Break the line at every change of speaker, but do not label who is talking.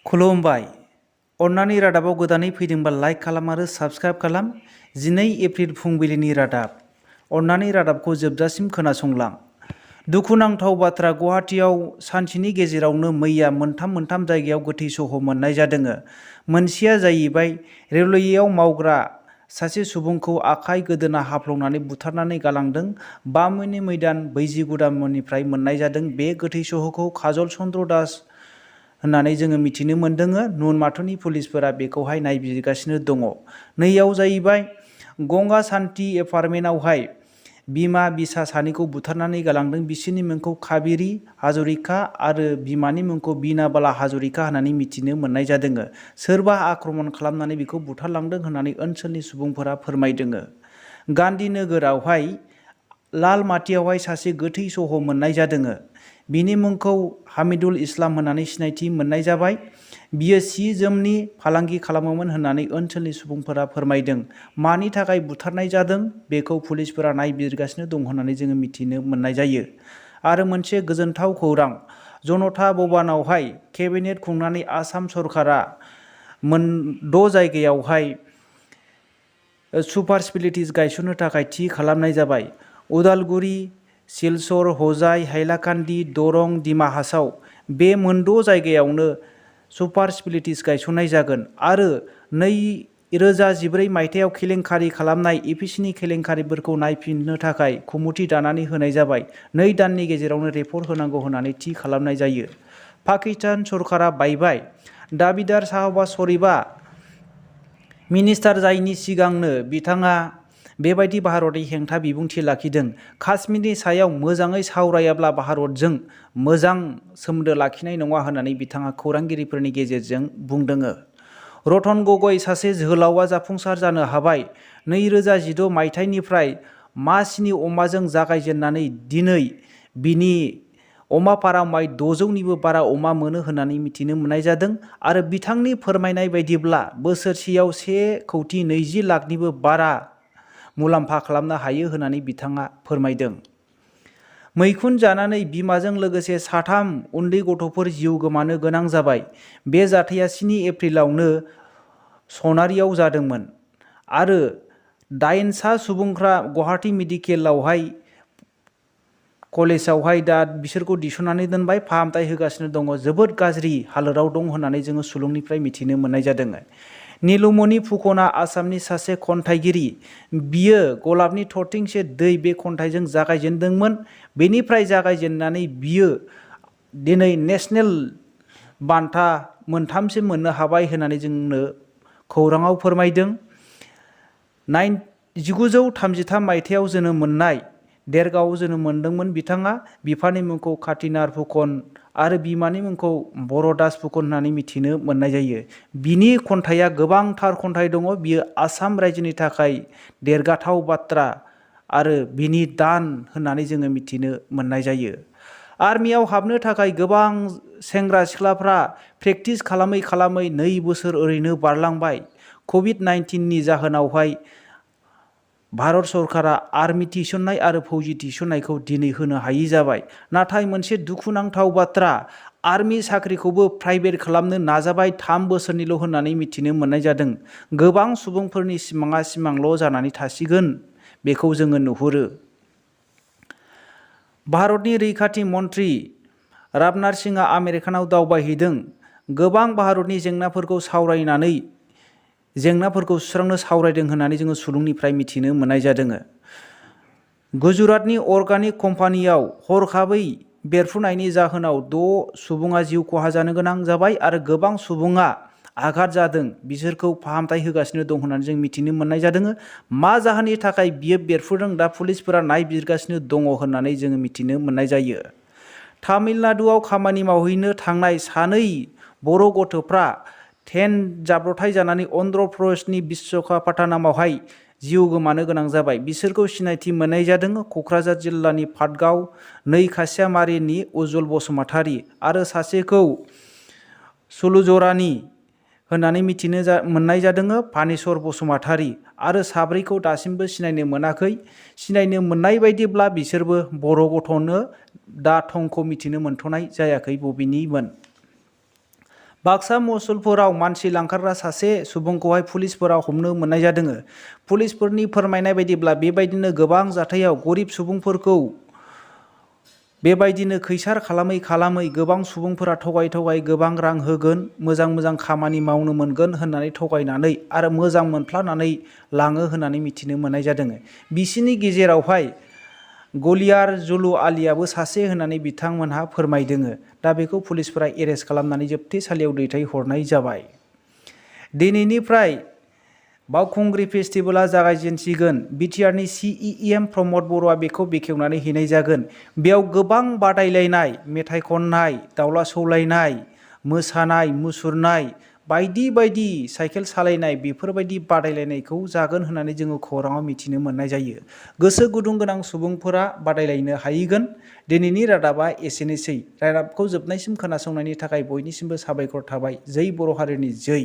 खुलुमबाय। अन्नानै रादाबाव गोदानै फैदोंबा लाइक खालाम आरो साबस्क्राइब खालाम। 12 एप्रिल फुंबिलिनि रादाब। अन्नानै रादाबखौ जोबजासिम खोनासंलां। दुखुनांथाव बाथ्रा, गुवाहाटीआव सानसेनि गेजेरावनो मैया मोनथाम जायगायाव गोथै सह मोननाय जादों। मोनसेया जाहैबाय रेलवेआव मावग्रा सासे सुबुंखौ आखाइ गोदोना हाफ्लंनानै बुथारनानै गालांदों। बामुनि मैदान बैजिगुदामनिफ्राय मोननाय जादों। बे गोथै सहखौ काजल चन्द्र दास होननानै जोङो मिथिनो मोन्दों। नुनमाथुनि पुलिसफोरा बेखौहाय नायबिजिरगासिनो दङ। नैयाव जाहैबाय गंगा सान्ति एपार्टमेन्टआवहाय बिमा बिसा सानैखौ बुथारनानै गालांदों। बिसोरनि मुंखौ काबेरी हाजरिका आरो बिमानि मुंखौ बिनाबाला हाजरिका होननानै मिथिनो मोननाय जादों। सोरबा आक्रमण खालामनानै बेखौ बुथारलांदों होननानै ओनसोलनि सुबुंफोरा फोरमायदों। गान्धी नोगोरावहाय लालमाटियावहाय सासे गोथै सह मोननाय जादों। बिनि मुंखौ हामिदुल इस्लाम होननानै सिनायथि मोननाय जाबाय। बियो सि जोमनि फालांगि खालामोमोन होननानै ओनसोलनि सुबुंफोरा फोरमायदों। मानि थाखाय बुथारनाय जादों बेखौ पुलिसफोरा नायबिजिरगासिनो दं होननानै जोङो मिथिनो मोननाय जायो। आरो मोनसे गोजोनथाव खौरां, जनता भवनावहाय केबिनेट खुंनानै आसाम सरकारा 6 जायगायावहाय सुपार स्पेलिटिस गायसननो थाखाय थि खालामनाय जाबाय। उदालगुरि, सिलचर, हजाइ, हाइलाकान्दि, दरं, डिमा हासाव बे 6 जायगायावनो सुपार स्पेलिटिस गायसननाय जागोन। आरो 2014 मायथाइयाव केलेंकारि खालामनाय एपिसिनि केलेंकारिफोरखौ नायफिननो थाखाय कमिटि दानानै होनाय जाबाय। 2 दाननि गेजेरावनो रिपर्ट होनांगौ होननानै थि खालामनाय जायो। पाकिस्तान सरकारा बायबाय। दाबिदार शाहबाज शरीफआ मिनिस्टार जायैनि सिगांनो बिथाङा बेबायदि भारतनि हेंथा बिबुंथि लाखिदों। काश्मीरनि सायाव मोजाङै सावरायाब्ला भारतजों मोजां सोमोन्दो लाखिनाय नङा होननानै बिथाङा खौरांगिरिफोरनि गेजेरजों बुंदों। रतन गगৈ सासे जोहोलावआ जाफुंसार जानो हाबाय। 2016 मायथाइनिफ्राय मासिनि अमाजों जागायजेननानै दिनै बिनि अमा फार्मावहाय 600निबो बारा अमा मोनो होननानै मिथिनो मोननाय जादों। आरो बिथांनि फोरमायनाय बायदिब्ला बोसोरसेयाव 1,20,00,000निबो बारा मुलाम्फा खालामनो हायो होननानै बिथाङा फोरमायदों। मैखुन जानानै बिमाजों लोगोसे 3 उन्दै गथ'फोर जिउ गोमानो गोनां जाबाय। बे जाथाया 7 एप्रिलावनो सनारियाव जादोंमोन। आरो 8 सुबुंफ्रा गुवाहाटी मेडिकेलावहाय कलेजावहाय दा बिसोरखौ दिसननानै दोनबाय, फाहामथाय होगासिनो दङ। जोबोद गाज्रि हालोदाव दं होननानै जोङो सुलुंनिफ्राय मिथिनो मोननाय जादों। नीलमणि फुकनआ आसामनि सासे खन्थाइगिरि। बियो गलाबनि थरथिंसे दै बे खन्थाइजों जागायजेनदोंमोन। बेनिफ्राय जागायजेननानै बियो दिनै नेशनेल बान्था 3 मोननो हाबाय होननानै जोंनो खौराङाव फोरमायदों। 1933 मायथाइयाव जोनोम मोननाय, देरगावआव जोनोम मोनदोंमोन बिथाङा। बिफानि मुंखौ काथिनार फुकन आरो बिमानि मुंखौ बरदास फुकन होननानै मिथिनो मोननाय जायो। बिनि खन्थाइया गोबांथार खन्थाइ दङ। बियो आसाम रायजोनि थाखाय देरगाथाव बाथ्रा आरो बिनि दान होननानै जोङो मिथिनो मोननाय जायो। आर्मियाव हाबनो थाखाय गोबां सेंग्रा सिख्लाफ्रा प्रेक्टिस खालामै 2 बोसोर ओरैनो बारलांबाय। कभिड-19नि जाहोनावहाय भारत सरकारा आर्मि थिसननाय आरो फौजि थिसननायखौ दिनै होनो हायि जाबाय। नाथाय मोनसे दुखुनांथाव बाथ्रा, आर्मि साख्रिखौबो प्राइभेट खालामनो नाजाबाय। 3 बोसोरनिल' होननानै मिथिनो मोननाय जादों। गोबां सुबुंफोरनि सिमाङा सिमांल' जानानै थासिगोन बेखौ जोङो नुहुरो। भारतनि रैखाथि मन्त्रि राजनाथ सिंहआ आमेरिकानाव दावबायहैदों। गोबां भारतनि जेंनाफोरखौ सावरायनानै जेंनाफोरखौ सुस्रांनो सावरायदों होननानै जोङो सुलुंनिफ्राय मिथिनो मोननाय जादों। गुजरातनि अर्गानिक कम्पानियाव हरखाबै बेरफ्रुनायनि जाहोनाव 6 सुबुङा जिउ खहा जानो गोनां जाबाय आरो गोबां सुबुङा आघात जादों। बिसोरखौ फाहामथाय होगासिनो दं होननानै जों मिथिनो मोननाय जादों। मा जाहोननि थाखाय बियो बेरफ्रुदों दा पुलिसफोरा नायबिजिरगासिनो दङ होननानै जोङो मिथिनो मोननाय जायो। तामिलनाडुआव खामानि मावहैनो थांनाय 2 बर' गथ'फ्रा ट्रेन जाब्रबथाय जानानै अन्ध्र प्रदेशनि विशाखापाटनामावहाय जिउ गोमानो गोनां जाबाय। बिसोरखौ सिनायथि मोननाय जादों। क'क्राझार जिल्लानि पाटगाव, 2 खासियामारिनि उज्जवल बसुमतारी आरो सासेखौ सुलुजरानि होननानै मिथिनो मोननाय जादों, पानेश्वर बसुमतारी। आरो 4खौ दासिमबो सिनायनो मोनाखै। सिनायनो मोननाय बायदिब्ला बिसोरबो बर' गथ'नो दा थंखौ मिथिनो मोनथ'नाय जायाखै बबेनिमोन। बाक्सा मसलपुराव मानसि लांखारग्रा सासे सुबुंखौहाय पुलिसफोरा हमनो मोननाय जादों। पुलिसफोरनि फोरमायनाय बायदिब्ला बेबायदिनो गोबां जाथायाव गरिब सुबुंफोरखौ बेबायदिनो खैसार खालामै गोबां सुबुंफोरा थगाय गोबां रां होगोन, मोजां खामानि मावनो मोनगोन होननानै थगायनानै आरो मोजां मोनफ्लानानै लाङो होननानै मिथिनो मोननाय जादों। बिसिनि गेजेरावहाय गलियार जुलु आलियाबो सासे होननानै बिथांमोनहा फोरमायदों। दा बेखौ पुलिसफोरा एरेस्ट खालामनानै जोबथेसालियाव दैथायहरनाय जाबाय। दिनैनिफ्राय बावखुंग्रि फेस्टिभेला जागायजेनसिगोन। बिटिआरनि CEM प्रमद बर'आ बेखौ बेखेवनानै हैनाय जागोन। बेयाव गोबां बादायलायनाय, मेथाइ खननाय, दावला सौलायनाय, मोसानाय मुसुरनाय, बायदि साइकेल सालायनाय बेफोरबायदि बादायलायनायखौ जागोन होननानै जोङो खौराङाव मिथिनो मोननाय जायो। गोसो गुदुं गोनां सुबुंफोरा बादायलायनो हाहैगोन। दिनैनि रादाबा एसेनोसै। रादाबखौ जोबनायसिम खोनासंनायनि थाखाय बयनिसिमबो साबायखर थाबाय। जै बर' हारिनि जै।